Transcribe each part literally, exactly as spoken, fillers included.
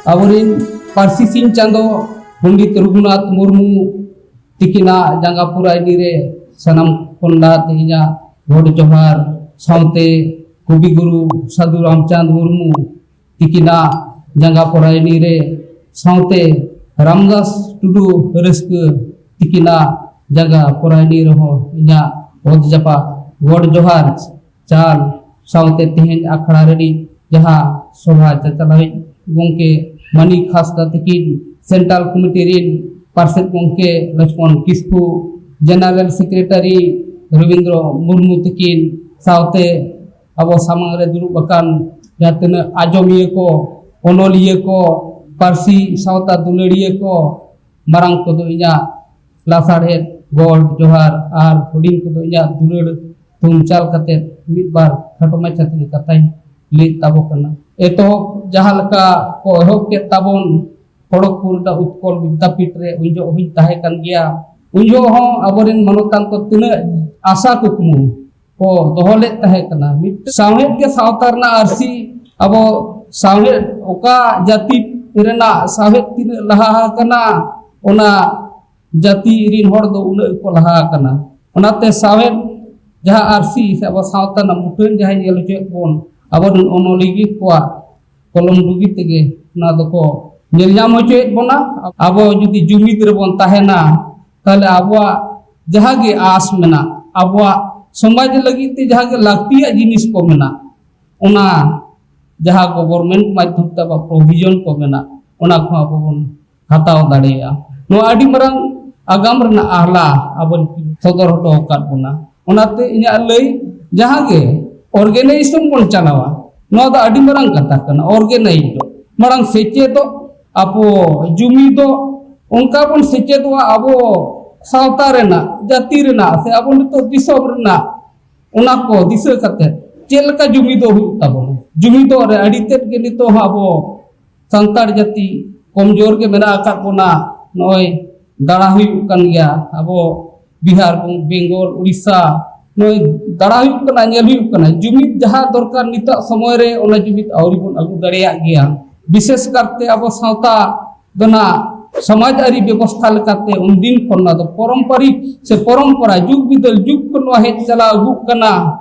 ᱟᱵᱚᱨᱮᱱ ᱯᱟᱹᱨᱥᱤ ᱥᱤᱧ ᱪᱟᱸᱫᱚ ᱯᱚᱱᱰᱤᱛ ᱨᱚᱜᱷᱩᱱᱟᱛᱷ ᱢᱩᱨᱢᱩ ᱛᱤᱠᱤᱱᱟᱜ ᱡᱟᱸᱜᱟ ᱯᱚᱨᱟᱭᱱᱤ ᱨᱮ ᱥᱟᱱᱟᱢ ᱠᱷᱚᱱ ᱞᱟᱦᱟ ᱛᱮ ᱤᱧᱟᱹᱜ ᱜᱚᱰ ᱡᱚᱦᱟᱨ, ᱥᱟᱶᱛᱮ ᱠᱚᱵᱤ ᱜᱩᱨᱩ ᱥᱟᱹᱫᱷᱩ ᱨᱟᱢᱪᱟᱸᱫᱽ ᱢᱩᱨᱢᱩ ᱛᱤᱠᱤᱱᱟᱜ ᱡᱟᱸᱜᱟ ᱯᱚᱨᱟᱭᱱᱤ ᱨᱮ, ᱥᱟᱶᱛᱮ ᱨᱟᱢᱫᱟᱥ ᱴᱩᱰᱩ ᱨᱟᱹᱥᱠᱟᱹ ᱛᱤᱠᱤᱱᱟᱜ ᱡᱟᱸᱜᱟ ᱯᱚᱨᱟᱭᱱᱤ ᱨᱮᱦᱚᱸ ᱤᱧᱟᱹᱜ ᱚᱛ ᱡᱟᱯᱟᱜ ᱜᱚᱰ ᱡᱚᱦᱟᱨ ᱪᱟᱞ, ᱥᱟᱶᱛᱮ ᱛᱮᱦᱮᱧ ᱟᱠᱷᱲᱟ ᱨᱮᱱᱤᱡ ᱡᱟᱦᱟᱸ ᱥᱚᱵᱷᱟ ᱪᱟᱪᱟᱞᱟᱣᱤᱡ ᱜᱚᱢᱠᱮ ᱢᱟᱹᱱᱤᱠ ᱦᱟᱸᱥᱫᱟ ᱛᱤᱠᱤᱱ, ᱥᱮᱱᱴᱨᱟᱞ ᱠᱚᱢᱤᱴᱤ ᱨᱤᱱ ᱯᱟᱨᱥᱮᱛ ᱜᱚᱢᱠᱮ ᱞᱚᱪᱷᱢᱚᱱ ᱠᱤᱥᱠᱩ, ᱡᱮᱱᱟᱨᱮᱞ ᱥᱮᱠᱨᱮᱴᱟᱨᱤ ᱨᱚᱵᱤᱱᱫᱨᱚ ᱢᱩᱨᱢᱩ ᱛᱤᱠᱤᱱ, ᱥᱟᱶᱛᱮ ᱟᱵᱚ ᱥᱟᱢᱟᱝ ᱨᱮ ᱫᱩᱲᱩᱵ ᱟᱠᱟᱱ ᱡᱟᱦᱟᱸ ᱛᱤᱱᱟᱹᱜ ᱟᱸᱡᱚᱢᱤᱭᱟᱹ ᱠᱚ, ᱚᱱᱚᱞᱤᱭᱟᱹ ᱠᱚ, ᱯᱟᱹᱨᱥᱤ ᱥᱟᱶᱛᱟ ᱫᱩᱞᱟᱹᱲᱤᱭᱟᱹ ᱠᱚ, ᱢᱟᱨᱟᱝ ᱠᱚᱫᱚ ᱤᱧᱟᱹᱜ ᱞᱟᱥᱟᱲᱦᱮᱫ ᱜᱚᱰ ᱡᱚᱦᱟᱨ ᱟᱨ ᱦᱩᱰᱤᱧ ᱠᱚᱫᱚ ᱤᱧᱟᱹᱜ ᱫᱩᱞᱟᱹᱲ ᱛᱩᱢᱪᱟᱞ ᱠᱟᱛᱮ ᱢᱤᱫ ᱵᱟᱨ ᱠᱷᱟᱴᱚ ᱢᱟᱪᱷᱟ ᱛᱮᱜᱮ ᱠᱟᱛᱷᱟᱧ ᱞᱟᱹᱭ ᱛᱟᱵᱚ ᱠᱟᱱᱟ᱾ ᱮᱛᱚᱦᱚᱵ ᱡᱟᱦᱟᱸ ᱞᱮᱠᱟ ᱠᱚ ᱮᱦᱚᱵ ᱠᱮᱫ ᱛᱟᱵᱚᱱ ᱠᱷᱚᱲᱚᱜᱽᱯᱩᱨ ᱨᱮᱱᱟᱜ ᱩᱛᱠᱚᱞ ᱵᱤᱫᱽᱫᱟᱯᱤᱴ ᱨᱮ, ᱩᱱ ᱡᱚᱦᱚᱜ ᱦᱚᱸᱧ ᱛᱟᱦᱮᱸ ᱠᱟᱱ ᱜᱮᱭᱟ᱾ ᱩᱱ ᱡᱚᱦᱚᱜ ᱦᱚᱸ ᱟᱵᱚᱨᱮᱱ ᱢᱟᱱᱚᱛᱟᱱ ᱠᱚ ᱛᱤᱱᱟᱹᱜ ᱟᱥᱟ ᱠᱩᱠᱢᱩ ᱠᱚ ᱫᱚᱦᱚ ᱞᱮᱫ ᱛᱟᱦᱮᱸ ᱠᱟᱱᱟ᱾ ᱢᱤᱫ ᱥᱟᱶᱦᱮᱫ ᱜᱮ ᱥᱟᱶᱛᱟ ᱨᱮᱱᱟᱜ ᱟᱹᱨᱥᱤ, ᱟᱵᱚ ᱥᱟᱶᱦᱮᱫ ᱚᱠᱟ ᱡᱟᱹᱛᱤ ᱨᱮᱱᱟᱜ ᱥᱟᱶᱦᱮᱫ ᱛᱤᱱᱟᱹᱜ ᱞᱟᱦᱟ ᱟᱠᱟᱱᱟ, ᱚᱱᱟ ᱡᱟᱹᱛᱤ ᱨᱤᱱ ᱦᱚᱲ ᱫᱚ ᱩᱱᱟᱹᱜ ᱜᱮᱠᱚ ᱞᱟᱦᱟ ᱟᱠᱟᱱᱟ᱾ ᱚᱱᱟᱛᱮ ᱥᱟᱶᱦᱮᱫ ᱡᱟᱦᱟᱸ ᱟᱹᱨᱥᱤ ᱥᱮ ᱟᱵᱚ ᱥᱟᱶᱛᱟ ᱨᱮᱱᱟᱜ ᱢᱩᱴᱷᱟᱹᱱ ᱡᱟᱦᱟᱸᱭ ᱧᱮᱞ ᱦᱚᱪᱚᱭᱮᱫ ᱵᱚᱱ, ᱟᱵᱚᱨᱮᱱ ᱚᱱᱚᱞᱤᱭᱟᱹ ᱠᱚᱣᱟᱜ ᱠᱚᱞᱚᱢ ᱰᱩᱜᱤ ᱛᱮᱜᱮ ᱚᱱᱟ ᱫᱚᱠᱚ ᱧᱮᱞ ᱧᱟᱢ ᱦᱚᱪᱚᱭᱮᱫ ᱵᱚᱱᱟ᱾ ᱟᱵᱚ ᱡᱩᱫᱤ ᱡᱩᱢᱤᱫ ᱨᱮᱵᱚᱱ ᱛᱟᱦᱮᱱᱟ, ᱛᱟᱦᱞᱮ ᱟᱵᱚᱣᱟᱜ ᱡᱟᱦᱟᱸ ᱜᱮ ᱟᱥ ᱢᱮᱱᱟᱜ, ᱟᱵᱚᱣᱟᱜ ᱥᱚᱢᱟᱡᱽ ᱞᱟᱹᱜᱤᱫ ᱛᱮ ᱡᱟᱦᱟᱸ ᱜᱮ ᱞᱟᱹᱠᱛᱤᱭᱟᱜ ᱡᱤᱱᱤᱥ ᱠᱚ ᱢᱮᱱᱟᱜ, ᱚᱱᱟ ᱡᱟᱦᱟᱸ ᱜᱚᱵᱷᱚᱨᱱᱢᱮᱱᱴ ᱢᱟᱫᱽᱫᱷᱚᱢ ᱛᱮ ᱟᱵᱚᱣᱟᱜ ᱯᱨᱚᱵᱷᱤᱡᱚᱱ ᱠᱚ ᱢᱮᱱᱟᱜ, ᱚᱱᱟ ᱠᱚᱦᱚᱸ ᱟᱵᱚ ᱵᱚᱱ ᱦᱟᱛᱟᱣ ᱫᱟᱲᱮᱭᱟᱜᱼᱟ᱾ ᱱᱚᱣᱟ ᱟᱹᱰᱤ ᱢᱟᱨᱟᱝ ᱟᱜᱟᱢ ᱨᱮᱱᱟᱜ ᱟᱦᱞᱟ ᱟᱵᱚ ᱥᱚᱫᱚᱨ ᱦᱚᱴᱚ ᱟᱠᱟᱫ ᱵᱚᱱᱟ᱾ ᱚᱱᱟᱛᱮ ᱤᱧᱟᱹᱜ ᱞᱟᱹᱭ, ᱡᱟᱦᱟᱸ ᱜᱮ ᱚᱨᱜᱮᱱᱟᱭᱡᱮᱥᱚᱱ ᱵᱚᱱ ᱪᱟᱞᱟᱣᱟ, ᱱᱚᱣᱟ ᱫᱚ ᱟᱹᱰᱤ ᱢᱟᱨᱟᱝ ᱠᱟᱛᱷᱟ ᱠᱟᱱᱟ᱾ ᱚᱨᱜᱮᱱᱟᱭᱤᱡᱽ ᱫᱚ ᱢᱟᱲᱟᱝ ᱥᱮᱪᱮᱫᱚᱜ, ᱟᱵᱚ ᱡᱩᱢᱤᱫᱚᱜ, ᱚᱱᱠᱟ ᱵᱚᱱ ᱥᱮᱪᱮᱫᱚᱜᱼᱟ ᱟᱵᱚ ᱥᱟᱶᱛᱟ ᱨᱮᱱᱟᱜ, ᱡᱟᱹᱛᱤ ᱨᱮᱱᱟᱜ, ᱥᱮ ᱟᱵᱚ ᱱᱤᱛᱚᱜ ᱫᱤᱥᱚᱢ ᱨᱮᱱᱟᱜ, ᱚᱱᱟ ᱠᱚ ᱫᱤᱥᱟᱹ ᱠᱟᱛᱮ ᱪᱮᱫ ᱞᱮᱠᱟ ᱡᱩᱢᱤᱫᱚᱜ ᱦᱩᱭᱩᱜ ᱛᱟᱵᱚᱱᱟ᱾ ᱡᱩᱢᱤᱫᱚᱜ ᱨᱮ ᱟᱹᱰᱤ ᱛᱮᱫ ᱜᱮ ᱱᱤᱛᱚᱜ ᱦᱚᱸ ᱟᱵᱚ ᱥᱟᱱᱛᱟᱲ ᱡᱟᱹᱛᱤ ᱠᱚᱢᱡᱳᱨ ᱜᱮ ᱢᱮᱱᱟᱜ ᱟᱠᱟᱫ ᱵᱚᱱᱟ᱾ ᱱᱚᱜᱼᱚᱭ ᱫᱟᱬᱟ ᱦᱩᱭᱩᱜ ᱠᱟᱱ ᱜᱮᱭᱟ, ᱟᱵᱚ ᱵᱤᱦᱟᱨ, ᱵᱮᱝᱜᱚᱞ, ᱩᱲᱤᱥᱥᱟ, ᱱᱚᱜᱼᱚᱭ ᱫᱟᱬᱟ ᱦᱩᱭᱩᱜ ᱠᱟᱱᱟ, ᱧᱮᱞ ᱦᱩᱭᱩᱜ ᱠᱟᱱᱟ᱾ ᱡᱩᱢᱤᱫ ᱡᱟᱦᱟᱸ ᱫᱚᱨᱠᱟᱨ ᱱᱤᱛᱚᱜ ᱥᱚᱢᱚᱭ ᱨᱮ, ᱚᱱᱟ ᱡᱩᱢᱤᱫ ᱟᱹᱣᱨᱤ ᱵᱚᱱ ᱟᱹᱜᱩ ᱫᱟᱲᱮᱭᱟᱜ ᱜᱮᱭᱟ᱾ ᱵᱤᱥᱮᱥ ᱠᱟᱨᱛᱮ ᱟᱵᱚ ᱥᱟᱶᱛᱟ ᱫᱚ ᱱᱟᱜ ᱥᱚᱢᱟᱡᱽ ᱟᱹᱨᱤ ᱵᱮᱵᱚᱥᱛᱷᱟ ᱞᱮᱠᱟᱛᱮ ᱩᱱᱫᱤᱱ ᱠᱷᱚᱱ ᱱᱚᱣᱟ ᱫᱚ ᱯᱚᱨᱚᱢᱯᱟᱨᱤ ᱥᱮ ᱯᱚᱨᱚᱢᱯᱚᱨᱟ ᱡᱩᱜᱽ ᱵᱤᱫᱟᱹᱞ ᱡᱩᱜᱽ ᱠᱷᱚᱱ ᱱᱚᱣᱟ ᱦᱮᱡ ᱪᱟᱞᱟᱣ ᱟᱹᱜᱩᱜ ᱠᱟᱱᱟ᱾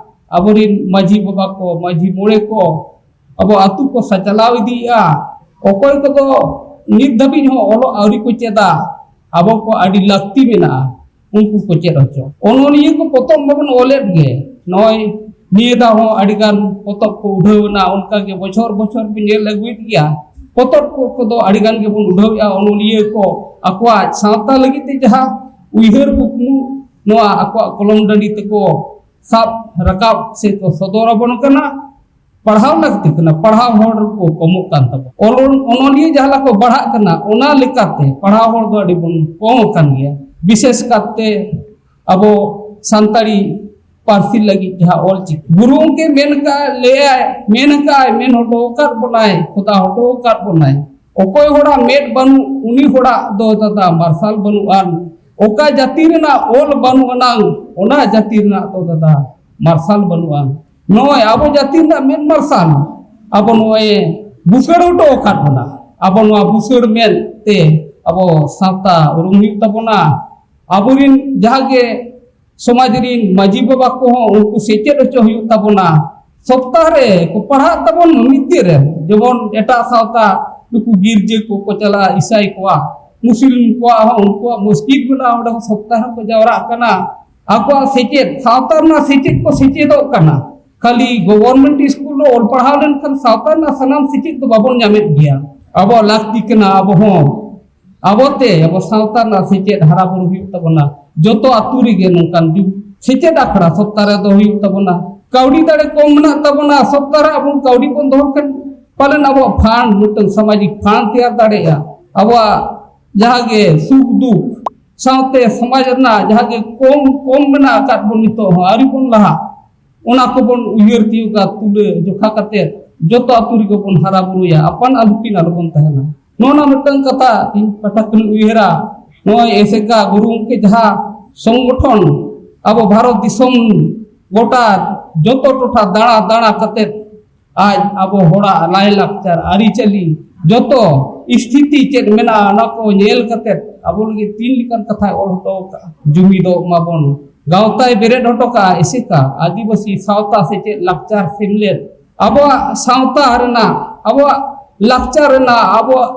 ᱟᱵᱚᱨᱤᱱ ᱢᱟᱹᱡᱷᱤ ᱵᱟᱵᱟ ᱠᱚ, ᱢᱟᱹᱡᱷᱤ ᱢᱚᱬᱮ ᱠᱚ ᱟᱵᱚ ᱟᱹᱛᱩ ᱠᱚ ᱥᱟᱪᱟᱞᱟᱣ ᱤᱫᱤᱭᱮᱫᱼᱟ᱾ ᱚᱠᱚᱭ ᱠᱚᱫᱚ ᱱᱤᱛ ᱫᱷᱟᱹᱵᱤᱡ ᱦᱚᱸ ᱚᱞᱚᱜ ᱟᱹᱣᱨᱤ ᱠᱚ ᱪᱮᱫᱟ, ᱟᱵᱚ ᱠᱚ ᱟᱹᱰᱤ ᱞᱟᱹᱠᱛᱤ ᱢᱮᱱᱟᱜᱼᱟ, ᱩᱱᱠᱩ ᱠᱚ ᱪᱮᱫ ᱦᱚᱪᱚ᱾ ᱚᱱᱚᱞᱤᱭᱟᱹ ᱠᱚ ᱯᱚᱛᱚᱵ ᱢᱟᱵᱚᱱ ᱚᱞᱮᱫ ᱜᱮ, ᱱᱚᱜᱼᱚᱭ ᱱᱤᱭᱟᱹ ᱫᱷᱟᱣ ᱦᱚᱸ ᱟᱹᱰᱤ ᱜᱟᱱ ᱯᱚᱛᱚᱵ ᱠᱚ ᱩᱰᱷᱟᱹᱣ ᱮᱱᱟ, ᱚᱱᱠᱟ ᱜᱮ ᱵᱚᱪᱷᱚᱨ ᱵᱚᱪᱷᱚᱨ ᱵᱚᱱ ᱧᱮᱞ ᱟᱹᱜᱩᱭᱮᱫ ᱜᱮᱭᱟ᱾ ᱯᱚᱛᱚᱵ ᱠᱚ ᱠᱚᱫᱚ ᱟᱹᱰᱤ ᱜᱟᱱ ᱜᱮᱵᱚᱱ ᱩᱰᱷᱟᱹᱣᱮᱫᱼᱟ᱾ ᱚᱱᱚᱞᱤᱭᱟᱹ ᱠᱚ ᱟᱠᱚᱣᱟᱜ ᱥᱟᱶᱛᱟ ᱞᱟᱹᱜᱤᱫ ᱛᱮ ᱡᱟᱦᱟᱸ ᱩᱭᱦᱟᱹᱨ ᱠᱩᱠᱢᱩ ᱱᱚᱣᱟ ᱟᱠᱚᱣᱟᱜ ᱠᱚᱞᱚᱢ ᱰᱟᱹᱰᱤ ᱛᱮᱠᱚ ᱥᱟᱵ ᱨᱟᱠᱟᱵ ᱥᱮ ᱠᱚ ᱥᱚᱫᱚᱨ ᱟᱵᱚᱱ ᱠᱟᱱᱟ, ᱯᱟᱲᱦᱟᱣ ᱞᱟᱹᱠᱛᱤ ᱠᱟᱱᱟ᱾ ᱯᱟᱲᱦᱟᱣ ᱦᱚᱲ ᱠᱚ ᱠᱚᱢᱚᱜ ᱠᱟᱱ ᱛᱟᱵᱚᱱᱟ᱾ ᱚᱞ-, ᱚᱱᱚᱞᱤᱭᱟᱹ ᱡᱟᱦᱟᱸ ᱞᱮᱠᱟ ᱠᱚ ᱵᱟᱲᱦᱟᱜ ᱠᱟᱱᱟ, ᱚᱱᱟ ᱞᱮᱠᱟᱛᱮ ᱯᱟᱲᱦᱟᱣ ᱦᱚᱲ ᱫᱚ ᱟᱹᱰᱤ ᱵᱚᱱ ᱠᱚᱢ ᱟᱠᱟᱱ ᱜᱮᱭᱟ᱾ ᱵᱤᱥᱮᱥ ᱠᱟᱨᱛᱮ ᱟᱵᱚ ᱥᱟᱱᱛᱟᱲᱤ ᱯᱟᱹᱨᱥᱤ ᱞᱟᱹᱜᱤᱫ ᱡᱟᱦᱟᱸ ᱚᱞ ᱪᱤᱠᱤ ᱜᱩᱨᱩ ᱜᱚᱢᱠᱮ ᱢᱮᱱ ᱠᱟᱜ, ᱞᱟᱹᱭᱟᱭ, ᱢᱮᱱ ᱟᱠᱟᱫ, ᱢᱮᱱ ᱦᱚᱴᱚ ᱟᱠᱟᱫ ᱵᱚᱱᱟᱭ, ᱠᱷᱚᱫᱟ ᱦᱚᱴᱚ ᱟᱠᱟᱫ ᱵᱚᱱᱟᱭ, ᱚᱠᱚᱭ ᱦᱚᱲᱟᱜ ᱢᱮᱫ ᱵᱟᱹᱱᱩᱜ, ᱩᱱᱤ ᱦᱚᱲᱟᱜ ᱫᱚ ᱫᱟᱫᱟ ᱢᱟᱨᱥᱟᱞ ᱵᱟᱹᱱᱩᱜ ᱟᱱ᱾ ᱚᱠᱟ ᱡᱟᱹᱛᱤ ᱨᱮᱱᱟᱜ ᱚᱞ ᱵᱟᱹᱱᱩᱜ ᱟᱱᱟᱝ, ᱚᱱᱟ ᱡᱟᱹᱛᱤ ᱨᱮᱱᱟᱜ ᱫᱚ ᱫᱟᱫᱟ ᱢᱟᱨᱥᱟᱞ ᱵᱟᱹᱱᱩᱜ ᱟᱱ᱾ ᱱᱚᱜᱼᱚᱭ ᱟᱵᱚ ᱡᱟᱹᱛᱤ ᱨᱮᱱᱟᱜ ᱢᱮᱫ ᱢᱟᱨᱥᱟᱞ ᱟᱵᱚ ᱱᱚᱜᱼᱚᱭ ᱵᱩᱥᱟᱹᱲ ᱦᱚᱴᱚ ᱟᱠᱟᱫ ᱵᱚᱱᱟ᱾ ᱟᱵᱚ ᱱᱚᱣᱟ ᱵᱩᱥᱟᱹᱲ ᱢᱮᱫ ᱛᱮ ᱟᱵᱚ ᱥᱟᱶᱛᱟ ᱩᱨᱩᱢ ᱦᱩᱭᱩᱜ ᱛᱟᱵᱚᱱᱟ᱾ ᱟᱵᱚᱨᱤᱱ ᱡᱟᱦᱟᱸ ᱜᱮ ᱥᱚᱢᱟᱡᱽ ᱨᱤᱱ ᱢᱟᱹᱡᱷᱤ ᱵᱟᱵᱟ ᱠᱚᱦᱚᱸ ᱩᱱᱠᱩ ᱥᱮᱪᱮᱫ ᱦᱚᱪᱚ ᱦᱩᱭᱩᱜ ᱛᱟᱵᱚᱱᱟ᱾ ᱥᱚᱯᱛᱟᱦ ᱨᱮ ᱠᱚ ᱯᱟᱲᱦᱟᱜ ᱛᱟᱵᱚᱱ ᱢᱤᱫ ᱫᱤᱱ ᱨᱮ, ᱡᱮᱢᱚᱱ ᱮᱴᱟᱜ ᱥᱟᱶᱛᱟ ᱱᱩᱠᱩ ᱜᱤᱨᱡᱟᱹ ᱠᱚᱠᱚ ᱪᱟᱞᱟᱜᱼᱟ, ᱤᱥᱟᱭ ᱠᱚᱣᱟᱜ, ᱢᱩᱥᱞᱤᱢ ᱠᱚᱣᱟᱜ ᱦᱚᱸ ᱩᱱᱠᱩᱣᱟᱜ ᱢᱚᱥᱡᱤᱫ ᱢᱮᱱᱟᱜᱼᱟ, ᱚᱸᱰᱮ ᱦᱚᱸ ᱥᱚᱯᱛᱟᱦ ᱨᱮᱠᱚ ᱡᱟᱣᱨᱟᱜ ᱠᱟᱱᱟ᱾ ᱟᱠᱚᱣᱟᱜ ᱥᱮᱪᱮᱫ, ᱥᱟᱶᱛᱟ ᱨᱮᱱᱟᱜ ᱥᱮᱪᱮᱫ ᱠᱚ ᱥᱮᱪᱮᱫᱚᱜ ᱠᱟᱱᱟ᱾ ᱠᱷᱟᱹᱞᱤ ᱜᱚᱵᱷᱚᱨᱱᱢᱮᱱᱴ ᱥᱠᱩᱞ ᱨᱮ ᱚᱞ ᱯᱟᱲᱦᱟᱣ ᱞᱮᱱᱠᱷᱟᱱ ᱥᱟᱶᱛᱟ ᱨᱮᱱᱟᱜ ᱥᱟᱱᱟᱢ ᱥᱮᱪᱮᱫ ᱫᱚ ᱵᱟᱵᱚᱱ ᱧᱟᱢᱮᱫ ᱜᱮᱭᱟ᱾ ᱟᱵᱚᱣᱟᱜ ᱞᱟᱹᱠᱛᱤ ᱠᱟᱱᱟ ᱟᱵᱚ ᱦᱚᱸ ᱟᱵᱚᱛᱮ ᱟᱵᱚ ᱥᱟᱶᱛᱟ ᱨᱮᱱᱟᱜ ᱥᱮᱪᱮᱫ ᱦᱟᱨᱟ ᱵᱩᱨᱩ ᱦᱩᱭᱩᱜ ᱛᱟᱵᱚᱱᱟ᱾ ᱡᱚᱛᱚ ᱟᱛᱳ ᱨᱮᱜᱮ ᱱᱚᱝᱠᱟᱱ ᱡᱩ-, ᱥᱮᱪᱮᱫ ᱟᱠᱷᱲᱟ ᱥᱚᱯᱛᱟᱦ ᱨᱮ ᱫᱚᱦᱚ ᱦᱩᱭᱩᱜ ᱛᱟᱵᱚᱱᱟ᱾ ᱠᱟᱹᱣᱰᱤ ᱫᱟᱲᱮ ᱠᱚᱢ ᱢᱮᱱᱟᱜ ᱛᱟᱵᱚᱱᱟ, ᱥᱚᱯᱛᱟᱦ ᱨᱮ ᱟᱵᱚ ᱠᱟᱹᱣᱰᱤ ᱵᱚᱱ ᱫᱚᱦᱚ ᱠᱷᱟᱱ ᱯᱟᱞᱮᱱ ᱟᱵᱚᱣᱟᱜ ᱯᱷᱟᱱᱰ, ᱢᱤᱫᱴᱟᱝ ᱥᱟᱢᱟᱡᱤᱠ ᱯᱷᱟᱱᱰ ᱛᱮᱭᱟᱨ ᱫᱟᱲᱮᱭᱟᱜᱼᱟ᱾ ᱟᱵᱚᱣᱟᱜ ᱡᱟᱦᱟᱸ ᱜᱮ ᱥᱩᱠ ᱫᱩᱠ ᱥᱟᱶᱛᱮ ᱥᱚᱢᱟᱡᱽ ᱨᱮᱱᱟᱜ ᱡᱟᱦᱟᱸ ᱜᱮ ᱠᱚᱢ, ᱠᱚᱢ ᱢᱮᱱᱟᱜ ᱟᱠᱟᱫ ᱵᱚᱱ, ᱱᱤᱛᱚᱜ ᱦᱚᱸ ᱟᱹᱣᱨᱤ ᱵᱚᱱ ᱞᱟᱦᱟᱜ, ᱚᱱᱟ ᱠᱚᱵᱚᱱ ᱩᱭᱦᱟᱹᱨ ᱛᱤᱭᱳᱜᱟ, ᱛᱩᱞᱟᱹ ᱡᱚᱠᱷᱟ ᱠᱟᱛᱮ ᱡᱚᱛᱚ ᱟᱹᱛᱩ ᱨᱮᱜᱮ ᱵᱚᱱ ᱦᱟᱨᱟ ᱵᱩᱨᱩᱭᱟ, ᱟᱯᱟᱱ ᱟᱹᱯᱤᱱ ᱟᱞᱚᱵᱚᱱ ᱛᱟᱦᱮᱱᱟ᱾ ᱱᱚᱜᱼᱚ ᱱᱚᱣᱟ ᱢᱤᱫᱴᱟᱝ ᱠᱟᱛᱷᱟ ᱤᱧ ᱯᱟᱦᱴᱟ ᱠᱷᱚᱱᱤᱧ ᱩᱭᱦᱟᱹᱨᱟ᱾ ᱱᱚᱜᱼᱚᱭ ᱮᱥᱮᱠᱟ ᱜᱩᱨᱩ ᱜᱚᱢᱠᱮ ᱡᱟᱦᱟᱸ ᱥᱚᱝᱜᱚᱴᱷᱚᱱ ᱟᱵᱚ ᱵᱷᱟᱨᱚᱛ ᱫᱤᱥᱚᱢ ᱜᱚᱴᱟ ᱡᱚᱛᱚ ᱴᱚᱴᱷᱟ ᱫᱟᱬᱟ ᱫᱟᱬᱟ ᱠᱟᱛᱮ ᱟᱡ ᱟᱵᱚ ᱦᱚᱲᱟᱜ ᱞᱟᱭᱼᱞᱟᱠᱪᱟᱨ, ᱟᱹᱨᱤᱪᱟᱹᱞᱤ, ᱡᱚᱛᱚ ᱥᱛᱷᱤᱛᱤ ᱪᱮᱫ ᱢᱮᱱᱟᱜᱼᱟ, ᱚᱱᱟ ᱠᱚ ᱧᱮᱞ ᱠᱟᱛᱮᱫ ᱟᱵᱚ ᱞᱟᱹᱜᱤᱫ ᱛᱤᱱ ᱞᱮᱠᱟᱱ ᱠᱟᱛᱷᱟᱭ ᱚᱞ ᱦᱚᱴᱚ ᱟᱠᱟᱫᱼᱟ᱾ ᱡᱩᱢᱤᱫᱚᱜ ᱢᱟᱵᱚᱱ, ᱜᱟᱶᱛᱟᱭ ᱵᱮᱨᱮᱫ ᱦᱚᱴᱚ ᱠᱟᱜᱼᱟ, ᱮᱥᱮᱠᱟ, ᱟᱹᱫᱤᱵᱟᱹᱥᱤ ᱥᱟᱶᱛᱟ ᱥᱮᱪᱮᱫ ᱞᱟᱠᱪᱟᱨ ᱥᱮᱢᱞᱮᱫ, ᱟᱵᱚᱣᱟᱜ ᱥᱟᱶᱛᱟ ᱨᱮᱱᱟᱜ, ᱟᱵᱚᱣᱟᱜ ᱞᱟᱠᱪᱟᱨ ᱨᱮᱱᱟᱜ, ᱟᱵᱚᱣᱟᱜ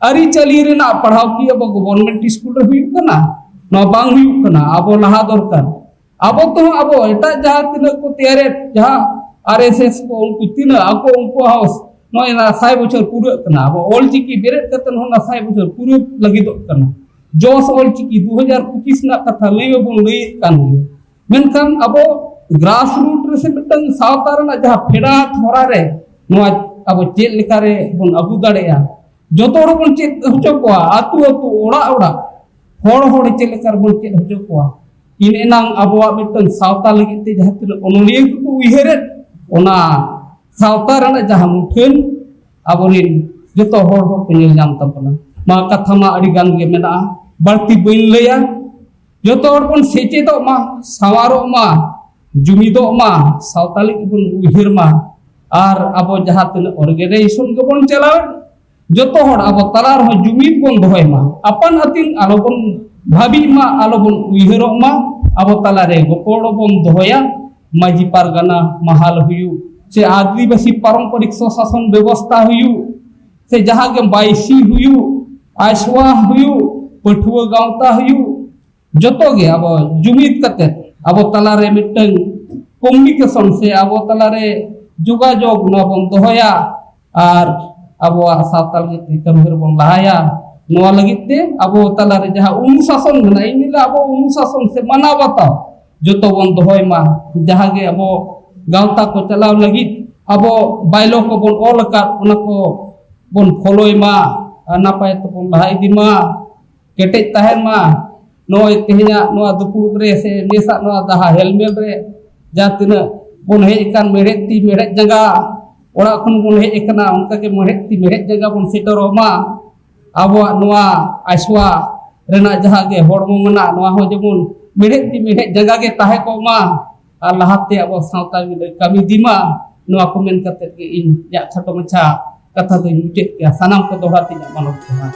ᱟᱹᱨᱤᱪᱟᱹᱞᱤ ᱨᱮᱱᱟᱜ ᱯᱟᱲᱦᱟᱣ ᱠᱤ ᱟᱵᱚ ᱜᱚᱵᱷᱚᱨᱱᱢᱮᱱᱴ ᱥᱠᱩᱞ ᱨᱮ ᱦᱩᱭᱩᱜ ᱠᱟᱱᱟ? ᱱᱚᱣᱟ ᱵᱟᱝ ᱦᱩᱭᱩᱜ ᱠᱟᱱᱟ᱾ ᱟᱵᱚ ᱞᱟᱦᱟ ᱫᱚᱨᱠᱟᱨ᱾ ᱟᱵᱚ ᱛᱮᱦᱚᱸ ᱟᱵᱚ ᱮᱴᱟᱜ ᱡᱟᱦᱟᱸ ᱛᱤᱱᱟᱹᱜ ᱠᱚ ᱛᱮᱭᱟᱨᱮᱫ, ᱡᱟᱦᱟᱸ ᱟᱨ ᱮᱥ ᱮᱥ ᱠᱚ, ᱩᱱᱠᱩ ᱛᱤᱱᱟᱹᱜ ᱟᱠᱚ, ᱩᱱᱠᱩᱣᱟᱜ ᱦᱚᱸ ᱱᱚᱜᱼᱚᱭ ᱱᱟ ᱥᱟᱭ ᱵᱚᱪᱷᱚᱨ ᱯᱩᱨᱟᱹᱜ ᱠᱟᱱᱟ᱾ ᱟᱵᱚ ᱚᱞ ᱪᱤᱠᱤ ᱵᱮᱨᱮᱫ ᱠᱟᱛᱮ ᱦᱚᱸ ᱱᱟ ᱥᱟᱭ ᱵᱚᱪᱷᱚᱨ ᱯᱩᱨᱟᱹ ᱞᱟᱹᱜᱤᱫᱚᱜ ᱠᱟᱱᱟ᱾ ᱡᱚᱥ ᱚᱞ ᱪᱤᱠᱤ ᱫᱩ ᱦᱟᱡᱟᱨ ᱯᱚᱸᱪᱤᱥ ᱨᱮᱱᱟᱜ ᱠᱟᱛᱷᱟ ᱞᱟᱹᱭ ᱢᱟᱵᱚᱱ ᱞᱟᱹᱭᱮᱫ ᱠᱟᱱ ᱜᱮ, ᱢᱮᱱᱠᱷᱟᱱ ᱟᱵᱚ ᱜᱨᱟᱥ ᱨᱩᱴ ᱨᱮ ᱥᱮ ᱢᱤᱫᱴᱟᱝ ᱥᱟᱶᱛᱟ ᱨᱮᱱᱟᱜ ᱡᱟᱦᱟᱸ ᱯᱷᱮᱰᱟᱛ ᱦᱚᱨᱟ ᱨᱮ ᱱᱚᱣᱟ ᱟᱵᱚ ᱪᱮᱫ ᱞᱮᱠᱟᱨᱮ ᱵᱚᱱ ᱟᱹᱜᱩ ᱫᱟᱲᱮᱭᱟᱜᱼᱟ, ᱡᱚᱛᱚ ᱦᱚᱲ ᱵᱚᱱ ᱪᱮᱫ ᱦᱚᱪᱚ ᱠᱚᱣᱟ, ᱟᱹᱛᱩ ᱟᱹᱛᱩ, ᱚᱲᱟᱜ ᱚᱲᱟᱜ, ᱦᱚᱲ ᱦᱚᱲ ᱪᱮᱫ ᱞᱮᱠᱟ ᱨᱮᱵᱚᱱ ᱪᱮᱫ ᱦᱚᱪᱚ ᱠᱚᱣᱟ᱾ ᱤᱱ ᱮᱱᱟᱝ ᱟᱵᱚᱣᱟᱜ ᱢᱤᱫᱴᱟᱝ ᱥᱟᱶᱛᱟ ᱞᱟᱹᱜᱤᱫ ᱛᱮ ᱡᱟᱦᱟᱸ ᱛᱤᱱᱟᱹᱜ ᱚᱱᱚᱞᱤᱭᱟᱹ ᱠᱚᱠᱚ ᱩᱭᱦᱟᱹᱨᱮᱫ, ᱚᱱᱟ ᱥᱟᱶᱛᱟ ᱨᱮᱱᱟᱜ ᱡᱟᱦᱟᱸ ᱢᱩᱴᱷᱟᱹᱱ ᱟᱵᱚᱨᱮᱱ ᱡᱚᱛᱚ ᱦᱚᱲ ᱦᱚᱲ ᱠᱚ ᱧᱮᱞ ᱧᱟᱢ ᱛᱟᱵᱚᱱᱟ᱾ ᱢᱟ, ᱠᱟᱛᱷᱟ ᱢᱟ ᱟᱹᱰᱤ ᱜᱟᱱ ᱜᱮ ᱢᱮᱱᱟᱜᱼᱟ, ᱵᱟᱹᱲᱛᱤ ᱵᱟᱹᱧ ᱞᱟᱹᱭᱟ᱾ ᱡᱚᱛᱚ ᱦᱚᱲ ᱵᱚᱱ ᱥᱮᱪᱮᱫᱚᱜ ᱢᱟ, ᱥᱟᱶᱟᱨᱚᱜ ᱢᱟ, ᱡᱩᱢᱤᱫᱚᱜ ᱢᱟ, ᱥᱟᱶᱛᱟ ᱞᱟᱹᱜᱤᱫ ᱵᱚᱱ ᱩᱭᱦᱟᱹᱨ ᱢᱟ, ᱟᱨ ᱟᱵᱚ ᱡᱟᱦᱟᱸ ᱛᱤᱱᱟᱹᱜ ᱚᱨᱜᱟᱱᱟᱭᱡᱮᱥᱚᱱ ᱜᱮᱵᱚᱱ ᱪᱟᱞᱟᱣᱮᱫ, ᱡᱚᱛᱚ ᱦᱚᱲ ᱟᱵᱚ ᱛᱟᱞᱟ ᱨᱮᱦᱚᱸ ᱡᱩᱢᱤᱫ ᱵᱚᱱ ᱫᱚᱦᱚᱭ ᱢᱟ, ᱟᱯᱟᱱ ᱟᱹᱯᱤᱱ ᱟᱞᱚᱵᱚᱱ ᱵᱷᱟᱹᱵᱤᱜ ᱢᱟ, ᱟᱞᱚᱵᱚᱱ ᱩᱭᱦᱟᱹᱨᱚᱜ ᱢᱟ, ᱟᱵᱚ ᱛᱟᱞᱟᱨᱮ ᱜᱚᱯᱚᱲᱚ ᱵᱚᱱ ᱫᱚᱦᱚᱭᱟ᱾ ᱢᱟᱹᱡᱷᱤ ᱯᱟᱨᱜᱟᱱᱟ ᱢᱟᱦᱟᱞ ᱦᱩᱭᱩᱜ, ᱥᱮ ᱟᱹᱫᱤᱵᱟᱹᱥᱤ ᱯᱟᱨᱚᱢᱯᱚᱨᱤᱠ ᱥᱚᱥᱟᱥᱚᱱ ᱵᱮᱵᱚᱥᱛᱷᱟ ᱦᱩᱭᱩᱜ, ᱥᱮ ᱡᱟᱦᱟᱸ ᱜᱮ ᱵᱟᱭᱥᱤ ᱦᱩᱭᱩᱜ, ᱟᱭᱥᱣᱟ ᱦᱩᱭᱩᱜ, ᱯᱟᱹᱴᱷᱩᱣᱟᱹ ᱜᱟᱶᱛᱟ ᱦᱩᱭᱩᱜ, ᱡᱚᱛᱚ ᱜᱮ ᱟᱵᱚ ᱡᱩᱢᱤᱫ ᱠᱟᱛᱮ ᱟᱵᱚ ᱛᱟᱞᱟᱨᱮ ᱢᱤᱫᱴᱟᱝ ᱠᱚᱢᱤᱭᱩᱱᱤᱠᱮᱥᱚᱱ ᱥᱮ ᱟᱵᱚ ᱛᱟᱞᱟᱨᱮ ᱡᱳᱜᱟᱡᱳᱜᱽ ᱱᱚᱣᱟ ᱵᱚᱱ ᱫᱚᱦᱚᱭᱟ ᱟᱨ ᱟᱵᱚᱣᱟᱜ ᱥᱟᱶᱛᱟ ᱞᱟᱹᱜᱤᱫ ᱛᱮ ᱠᱟᱹᱢᱤ ᱦᱚᱨᱟ ᱵᱚᱱ ᱞᱟᱦᱟᱭᱟ᱾ ᱱᱚᱣᱟ ᱞᱟᱹᱜᱤᱫ ᱛᱮ ᱟᱵᱚ ᱛᱟᱞᱟᱨᱮ ᱡᱟᱦᱟᱸ ᱚᱱᱩᱥᱟᱥᱚᱱ ᱢᱮᱱᱟᱜᱼᱟ, ᱤᱧ ᱞᱟᱹᱭᱟ ᱟᱵᱚ ᱚᱱᱩᱥᱟᱥᱚᱱ ᱥᱮ ᱢᱟᱱᱟᱣ ᱵᱟᱛᱟᱣ ᱡᱚᱛᱚ ᱵᱚᱱ ᱫᱚᱦᱚᱭ ᱢᱟ᱾ ᱡᱟᱦᱟᱸ ᱜᱮ ᱟᱵᱚ ᱜᱟᱶᱛᱟ ᱠᱚ ᱪᱟᱞᱟᱣ ᱞᱟᱹᱜᱤᱫ ᱟᱵᱚ ᱵᱟᱭᱞᱚ ᱠᱚᱵᱚᱱ ᱚᱞ ᱟᱠᱟᱫ, ᱚᱱᱟ ᱠᱚ ᱵᱚᱱ ᱯᱷᱚᱞᱳᱭ ᱢᱟ ᱟᱨ ᱱᱟᱯᱟᱭ ᱛᱮᱵᱚᱱ ᱞᱟᱦᱟ ᱤᱫᱤ ᱢᱟ, ᱠᱮᱴᱮᱡ ᱛᱟᱦᱮᱱ ᱢᱟ᱾ ᱱᱚᱜᱼᱚᱭ ᱛᱮᱦᱮᱧᱟᱜ ᱱᱚᱣᱟ ᱫᱩᱯᱲᱩᱵ ᱨᱮ ᱥᱮ ᱱᱮᱥᱟᱜ ᱱᱚᱣᱟ ᱫᱟᱦᱟ ᱦᱮᱞᱢᱮᱞ ᱨᱮ ᱡᱟᱦᱟᱸ ᱛᱤᱱᱟᱹᱜ ᱵᱚᱱ ᱦᱮᱡ ᱟᱠᱟᱱ ᱢᱮᱲᱦᱮᱫ ᱛᱤ ᱢᱮᱲᱦᱮᱫ ᱡᱟᱸᱜᱟ, ᱚᱲᱟᱜ ᱠᱷᱚᱱ ᱵᱚᱱ ᱦᱮᱡ ᱟᱠᱟᱱᱟ, ᱚᱱᱠᱟᱜᱮ ᱢᱮᱲᱦᱮᱫ ᱛᱤ ᱢᱮᱲᱦᱮᱫ ᱡᱟᱸᱜᱟ ᱵᱚᱱ ᱥᱮᱴᱮᱨᱚᱜ ᱢᱟ᱾ ᱟᱵᱚᱣᱟᱜ ᱱᱚᱣᱟ ᱟᱭᱥᱣᱟ ᱨᱮᱱᱟᱜ ᱡᱟᱦᱟᱸ ᱜᱮ ᱦᱚᱲᱢᱚ ᱢᱮᱱᱟᱜ, ᱱᱚᱣᱟ ᱦᱚᱸ ᱡᱮᱢᱚᱱ ᱢᱮᱲᱦᱮᱫ ᱛᱤ ᱢᱮᱲᱦᱮᱫ ᱡᱟᱸᱜᱟ ᱜᱮ ᱛᱟᱦᱮᱸ ᱠᱚᱜ ᱢᱟ ᱟᱨ ᱞᱟᱦᱟᱛᱮ ᱟᱵᱚ ᱥᱟᱶᱛᱟ ᱜᱮ ᱠᱟᱹᱢᱤ ᱤᱫᱤ ᱢᱟ᱾ ᱱᱚᱣᱟ ᱠᱚ ᱢᱮᱱ ᱠᱟᱛᱮ ᱜᱮ ᱤᱧ ᱤᱧᱟᱹᱜ ᱠᱷᱟᱴᱚ ᱢᱟᱪᱷᱟ ᱠᱟᱛᱷᱟ ᱫᱚᱧ ᱢᱩᱪᱟᱹᱫ ᱠᱮᱫᱟ᱾ ᱥᱟᱱᱟᱢ ᱠᱚ ᱫᱚᱦᱲᱟ ᱛᱮ ᱤᱧᱟᱹᱜ ᱢᱟᱱᱚᱛ ᱡᱚᱦᱟᱨ᱾